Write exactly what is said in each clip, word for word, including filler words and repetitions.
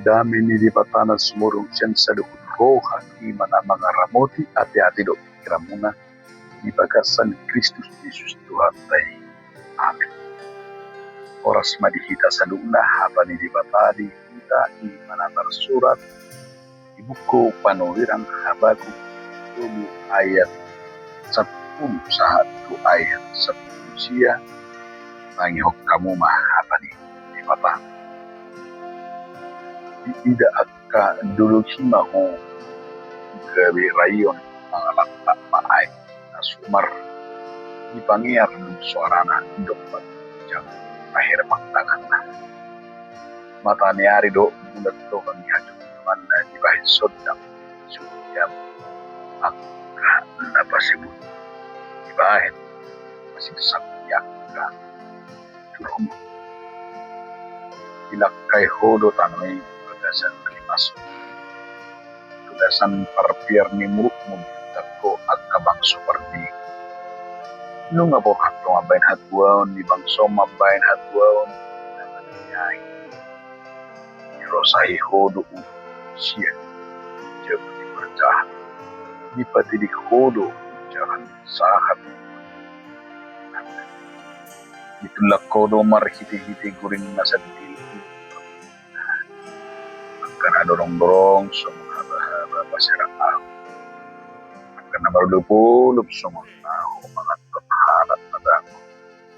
Dame ni Debata na sumurung sian saluhut roha, i ma na mangaramoti ateate dohot pingkiranmuna di bagasan Kristus Jesus Tuhanta i. Amen. Horas ma di hita saluhutna. Hata ni Debata di hita i ma na tarsurat di buku Panurirang, Habakuk tolu ayat sampulu sahat tu ayat sampulu sia. Tangihon hamu ma hata ni Debata. Diida angka dolok i ma ho, gabe rayon, mangalangka ma aek na sumar, dipangear dung soarana dompak jang paherbang tanganna. Mataniari dohot bulan tonga ni hajongjonganna dibahen sondang, sude angka na pasebut dibahen, pasirsak ni angka jurumut. Dilangkai ho do tano i di bagasan rimasmu, di bagasan parbiar ni murukmu diundang ho angka bangso pardigo. Nunga borhat do mambahen hatuaon ni bangso, mambahen hatuaon na marniai. Dirosahi ho do uhum sian jabu ni parjahat, dipatilik ho do ujaran sahat. Ditulak ho do marhitehite guring na sandiri. Angka na dorongdorong songon habahaba paserang ahu, angka na marolopolop songon ahu manganton halak na dangol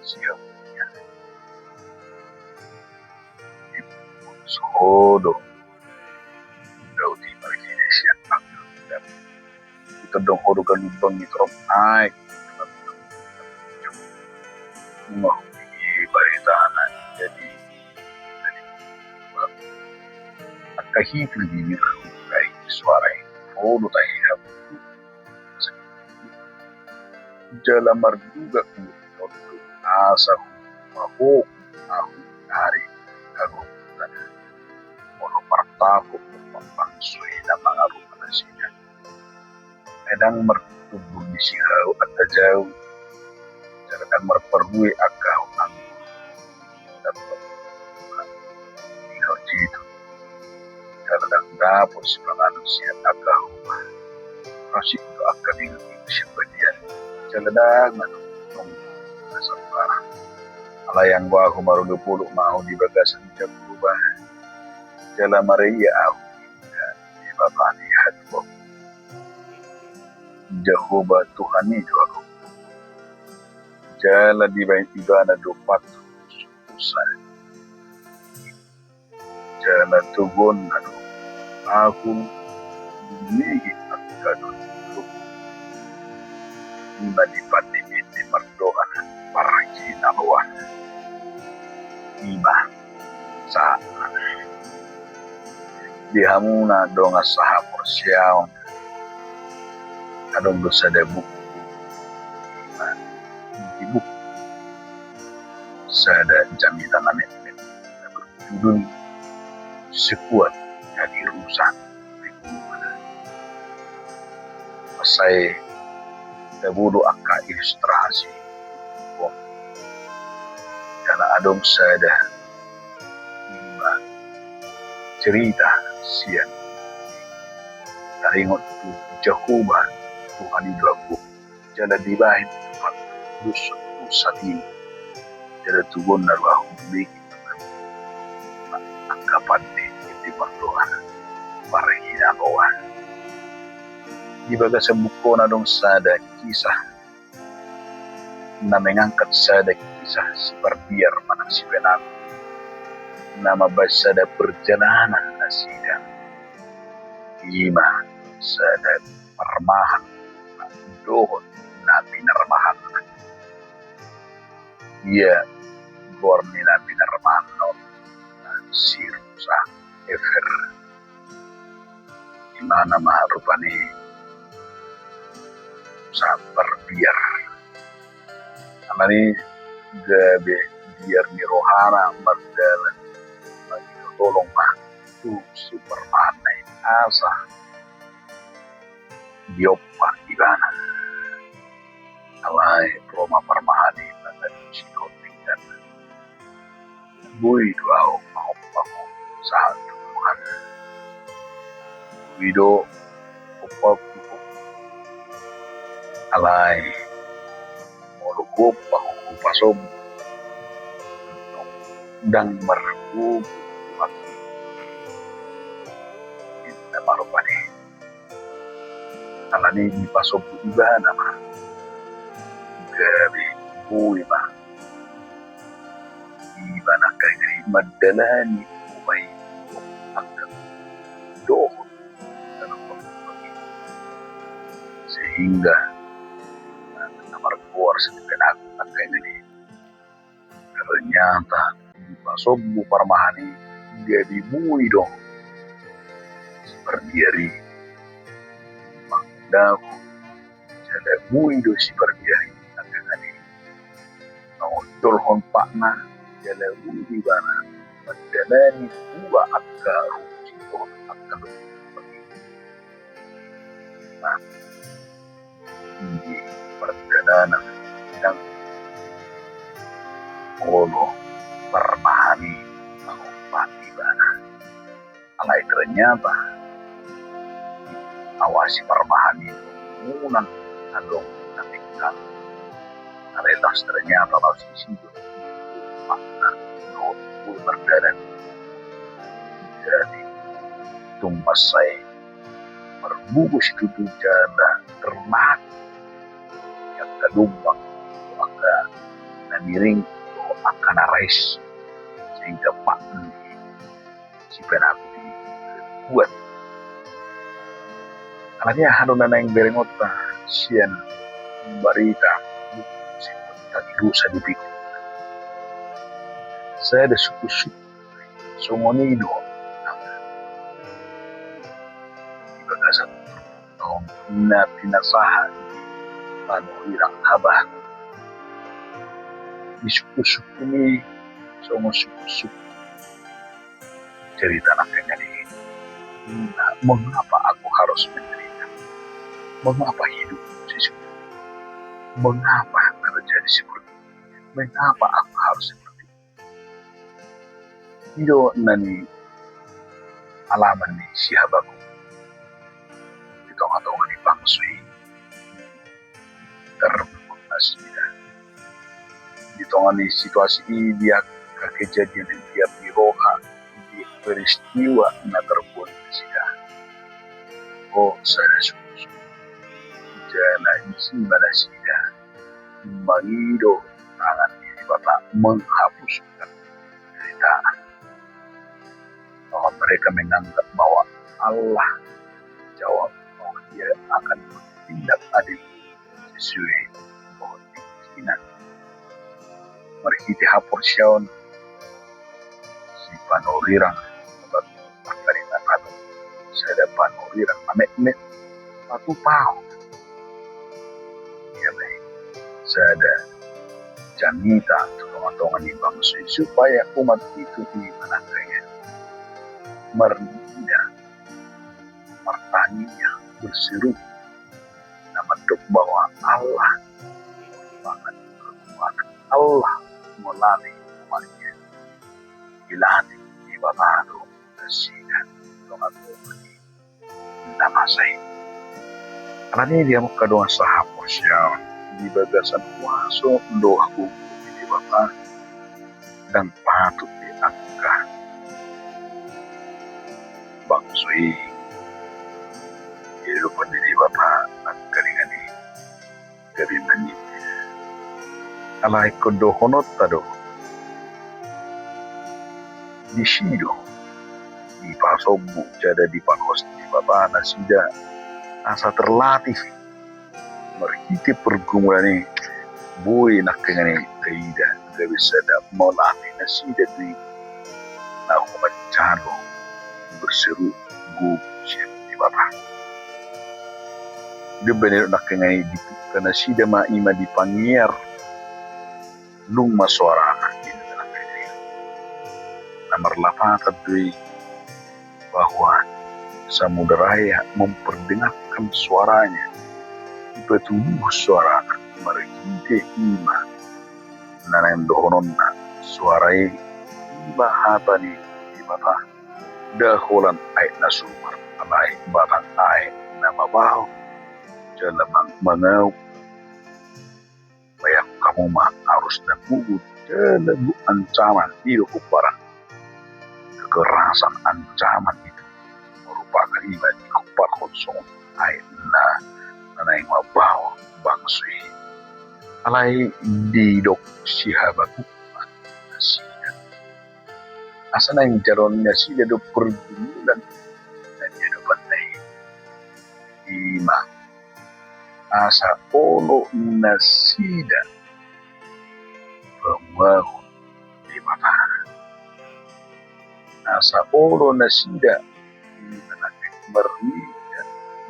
sian hurian. Diputus ho do daudi marhite sian angka. Ditondong ho do galumbang ni torop aek. Nunga hubege baritana jadi, jadi angka hibir bibir, ai soara i ho do tahe hamu. Jala marduga hu di tondong asa hupahohom ahu ari hagogotan. Molo martapuk do pambangso i na mangarupa nasida, ndang martumbur disi hau angka jabu, jala ndang marparbue angka hau anggur. Ndang martumbur di hau jitun, jala ndang dapot sipanganon sian angka hau. Rasik do angka bingung i sian balian, jala ndang adong na samparan. Alai anggo ahu marolopolop ma ahu di bagasan Jahowa, jala maria ahu di Debata ni hatuaon. Jahowa Tuhan i do ahu, jala dibahen Ibana do patut dosa. Jala togonna do ahu dumege angka dolok, i ma dipandemande mardongan parginaloan. I ma sahatna. Di hamu na dongan sahaporseaon, adong do sada buku, i ma di buku sada jamita na metmet na berjudul Sekuat Hadirusan. Mansai tabo do angka ilustrasi on. Jala adong sada, i ma cerita sian taringot tu Jahowa Tuhan i do ahu, jala dibahen Tuhan dosa, dosa i. Jala togonna do ahu dumege angka pande di mardongan parginaloan. Di bagasan buku on adong sada kisah na mengangkat sada kisah siparbiar manang sipenanggung, na mambahen sada perjalanan nasida. I ma sada parmahan dohot na pinarmahanna. Ia goar ni na pinarmahanna on si Rusa Efer. Imana ma rupani saparbiar. Alani gabe biar ni rohana mardalan mangido tolong ma tu si parmahanna i asa diompa ibana. Alai ro ma parmahan i mangalusi hondingan. Boi do ahu mangompa ho sahat tu Tuhan. I do, opa, alai molo gompa hupasombu, ndang margogo hubakku. Inna ma rupani. Alani dipasombu ibana ma, gabe boi ma ibana angka i mandalani upa i, angka dohot sehingga na margoar sipenaku angka i. Ternyata dipasombu parmahan i, gabe boi do si Pardiar i mangundahon. Jala boi do si Pardiar i angka i mangondolhon patna, jala boi do ibana mandalani dua angka ruji dohot angka dohot. Nah, di pardalanan, inang, olo parmahan i mangompa ibana. Alai ternyata diawasi parmahan i do unang adong na tinggal. Alai las ternyata laos disi do makna dohot boi mardalan. Jadi tung mansai margogo situtu jala terlatih angka lumbang, angka na miring, angka na raes, sehingga patna ni sipenaku i kuat. Alani aha do na naeng berengonta sian barita, tadi dosa di pikir. Sada suku-suku songon i do di bagasan na pinasahat panurirang haba. Di suku-suku i songon suku-suku cerita na pengen ini. Nah, mengapa aku harus menderita? Mengapa hidupku sesuka? Mengapa terjadi seperti ini? Mengapa aku harus seperti ini? I do na nialaman ni si Habakuk di tonga-tonga ni bangso i. Terpukul nasida di tonga ni situasi i, di angka kejadian di api roha, di peristiwa na terbuat nasida. O sada suku-suku, jala isi ma nasida mangido tangan ni Debata menghapuskan penderitaan. Bahwa mereka menganggap bahwa Allah jawab bahwa Dia akan bertindak adil sesuai dengan keinginan. Marhite haporseaon si panurirang, markaringan adong sada panurirang na metmet patupahon. Ia baen sada jamita tu tonga-tonga ni bangso i supaya umat i tu i manangkahi marnida, martangiang, berseru na mandok bahwa Allah, Allah melalui umatnya dilatih Debata do nasida tonga-tonga ni na masa i. Alani i di hamu angka dongan sahaporseaon, di bagasan kuaso dohot gogo ni Debata, ndang patut di angka bangso i di adopan ni Debata angka dongan i. Jadi nangkin alai ingkon dohononta do, disi do dipasombu jala dipaloas Debata nasida asa terlatih marhite pergumulan i. Boi nangkin i taida gabe sada melatih nasida tu i na manjalo berseru gogo sian Debata. Dibaen do nangkin i dipungka nasida ma i ma dipangiar, dung ma soarana, ninna nangkin i. Na marlapatan do i bahwa Samudra Raya memperdengarkan suaranya, dipatuduhon suarana, marhite i ma na naeng dohononna suara i, i ma hata ni Debata. Nda holan aek na sumar, Alai batang aek na mabaho jala mang-, mangauk, baen hamu ma arus na pugu jala ancaman i do hombar. Kekerasan, ancaman itu merupakan i ma dihombahon songon aek na naeng mabaho bangso i. Alai didok si Habakuk ma tu nasida, asa naeng jaloon nasida do pergumulan na di adopanna i. I ma asa olo nasida pamuahon Debata. Asa olo nasida i ma na marnida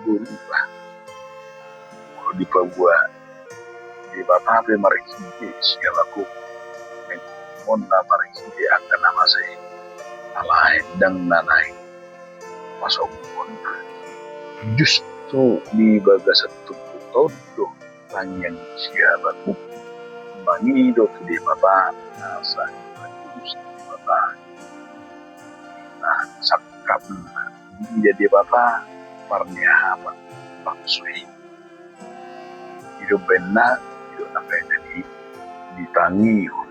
berubah. Molo dipaboa Debata pe marhite si Habakuk, naeng marhite angka na masa i, alai ndang na naeng pasombuhon. Justru di bagasan turpuk on do tangiang ni si Habakuk mangido tu Debata asa dipatulus Debata. Na sangkapna diida Debata parniahapan bangso i. I do umbahen na, i do na umbahen na di, ditangihon.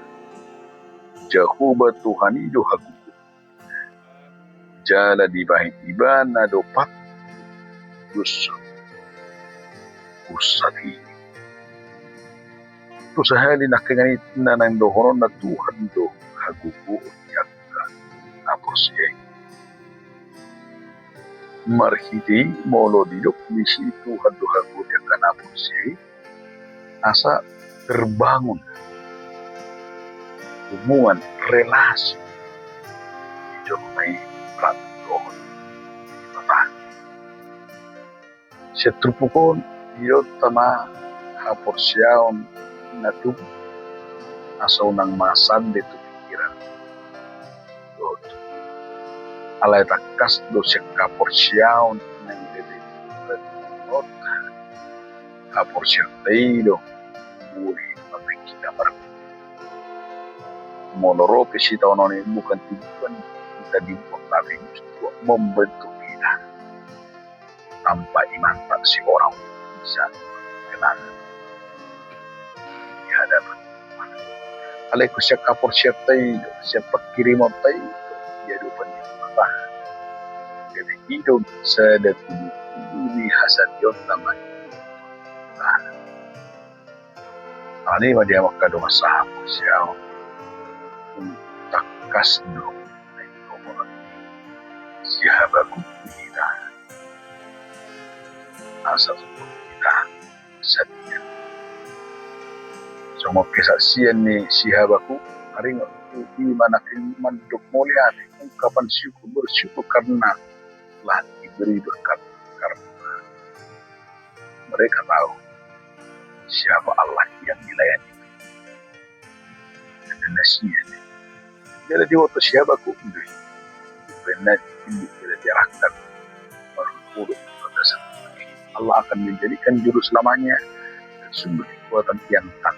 Jahowa Tuhan i do hagogoon. Jala dibahen Ibana do pangkilalaon dosa. Dosa i. Tu sahali nangkiningan i na naeng dohononna Tuhan do hagogoon ni angka na porsea i. Marhite i molo didok disi Tuhan do hagogoon ni angka na porsea i, asa terbangun hubungan, relasi di jolma i rap dohot Debata. Sian turpuk on didok ma haporseaon na tubu, asa unang ma sande tu pingkiran. Alai tangkas do sian haporseaon na nilele. Haporseaonta i do boi mambahen hita marguru. Molo ro pe sitaonon i bukan tujuan hita dibuat, tapi justru membentuk hita. Tanpa imanta seorang bisa berkenan di hadapan Tuhan. Alai ingkon sian haporseaonta i do, sian pangkirimonta i do di adopan ni Debata. Jadi i do sada tudu-tudu ni hasatiaonta ma. Alani ma di hamu angka dongan sahaporseaon, tangkas do na didohon si Habakuk tu hita. Asa tontu hita sadia. Songon kesaksian ni si Habakuk, taringot tu i ma nangkin mandok mauliate, ungkapan syukur, bersyukur karena telah diberi berkat, karena mereka tahu siapa Allah yang dilayani. Karena sia, jala diboto si Habakuk do i. Karena ini tidak diarahkan makhluk bagasan Allah akan menjadikan juru selamanya dan sumber kekuatan yang tak.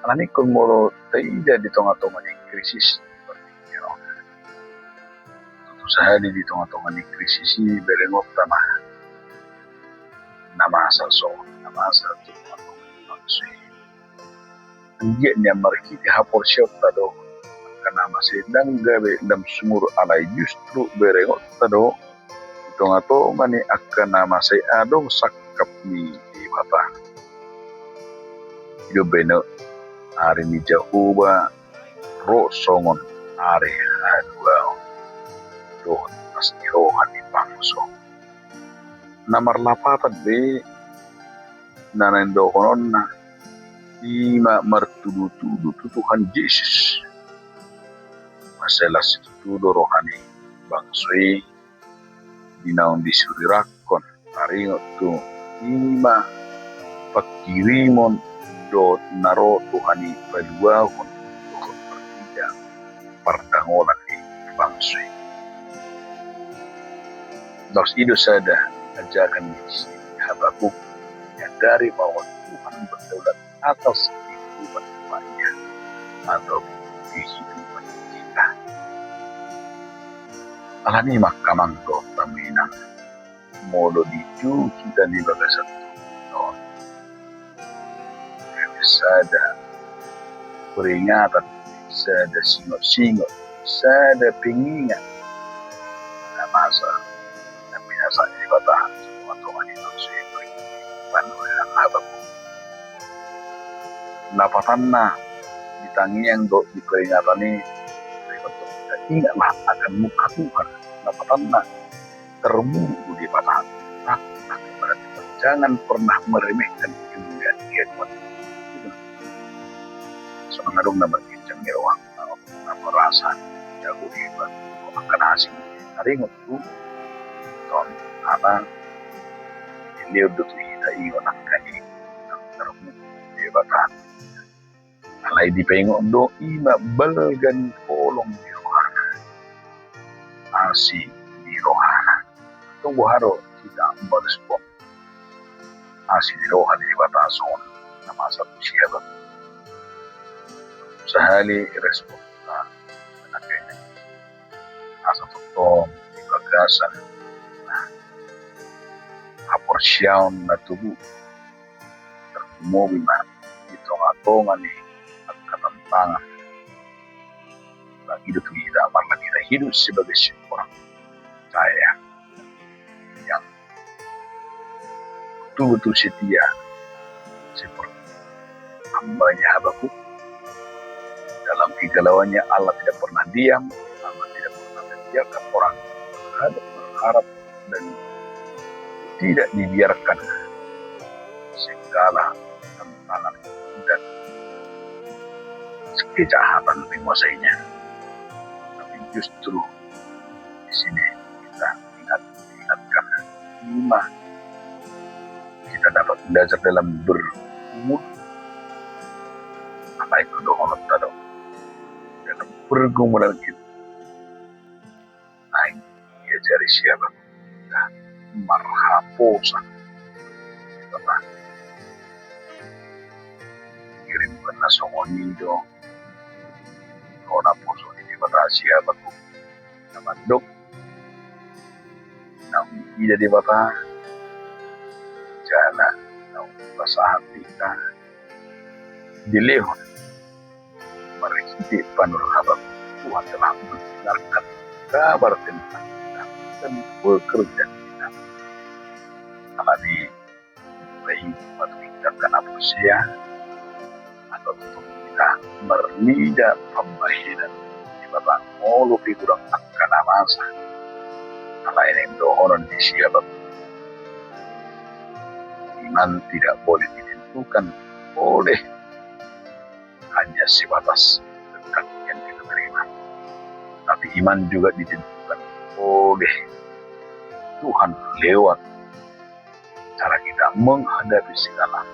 Alani ingkon molo taida di tonga-tonga ni krisis seperti ini, tutu sahali di tonga-tonga ni krisis i berengonta ma na masa, so na masa tu tonga-tonga ni bangso i. Anggiat nian marhite haporseaonta do angka na masa i ndang gabe lam sumurut, alai justru berengonta do di tonga-tonga ni angka na masa i adong sangkap ni Debata. I do umbahen na ari ni Jahowa ro songon ari haluaon dohot las ni roha ni bangso. Na marlapatan be na naeng dohononna i ma martudu-tudu tu Tuhan Jesus. Mansai las situtu do roha ni bangso i di naung disurirangkon taringot tu i ma pangkirimon dohot na ro Tuhan i paluahon dohot marnida pardangolan ni bangso i. Laos i do sada ajakan ni si Habakuk, nyadari bahwa Tuhan berdaulat atas kehidupan umatnya atau kehidupan kita. Alani i ma angka amang dohot hamu inang, molo di ujung hita di bagasan tondi on, gabe sada peringatan, sada singot-singot, sada pengingat na masa na pinasahat ni Debata tu tonga-tonga ni bangso i, panurirang Habakuk. Lapatanna di tangiang dohot di peringatan i, ingatlah akan muka Tuhan. Lapatanna, termuruk di mata. Nah, berarti jangan pernah meremehkan kemuliaan Dia, Tuhan. Songon adong na margincang di roha, na merasa jago hebat, angka na asing taringot tu, Tuhan, ala dilehon do tu hita i angka na termuruk di Debata. Alai dipaingot do i ma balga ni holong ni rohana, asi ni rohana. Antong boha do hita marespon asi ni roha ni Debata songon na masa tu si Habakuk? Sahali respon na, na kena asa tongtong di bagasan haporseaon na tubu, tarlumobi ma di tonga-tonga ni angka tantangan. Bagi do tu hita, apalagi hita hidup sebagai seorang percaya yang betul-betul setia seperti hambanya Habakuk. Dalam kegalauannya, Allah tidak pernah diam, Allah tidak pernah membiarkan orang berharap, berharap dan tidak dibiarkan segala tantangan dan kejahatan menguasainya. Tapi justru di sini kita ingat, diingatkan, i ma kita dapat belajar dalam bergumul. Apa itu dohonon tadi? Dalam pergumulan kita, naeng diajari si Habakuk marhaposan Debata. Diringkot na songon i do, songon haposo ni Debata si Habakuk, na mandok naung diida Debata jala naung dipasahat hita dilehon marhite panurirang Habakuk, Tuhan telah mendengarkan kabar tentang kita dan pekerjaan kita. Alani i, baik batu kita angka na porsea, atau tutu hita marnida pambahenan di Debata molo pe godang angka na masa. Alai naeng dohonon ni si Habakuk, iman tidak boleh ditentukan oleh hanya sebatas berkat yang kita terima. Tapi iman juga ditentukan oleh Tuhan lewat cara kita menghadapi segala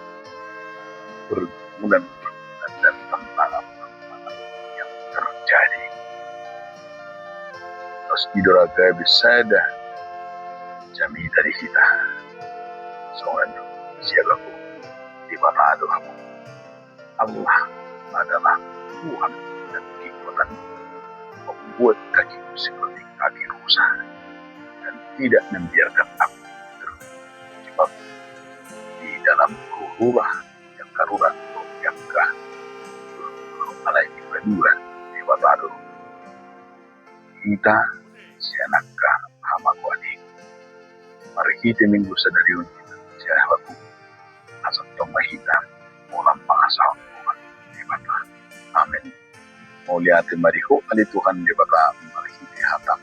pergumulan dan tantangan-tantangan yang terjadi. Terus didok gabe sada jamita di hita. Songon siapa pun di mata Tuhan. Allah adalah Tuhan dan kekuatan, membuat kakimu seperti kaki rusa dan tidak membiarkan aku terjebak di dalam huru-hara yang karurat yang kah. Alai di padura di Debata do hita sian angka hamagoan i. Marhite Minggu sadari on hita sian Habakuk, asa tong ma hita holan mangasahon Tuhan Debata. Amen. Mauliate ma di Ho ale Tuhan Debata, marhite hataM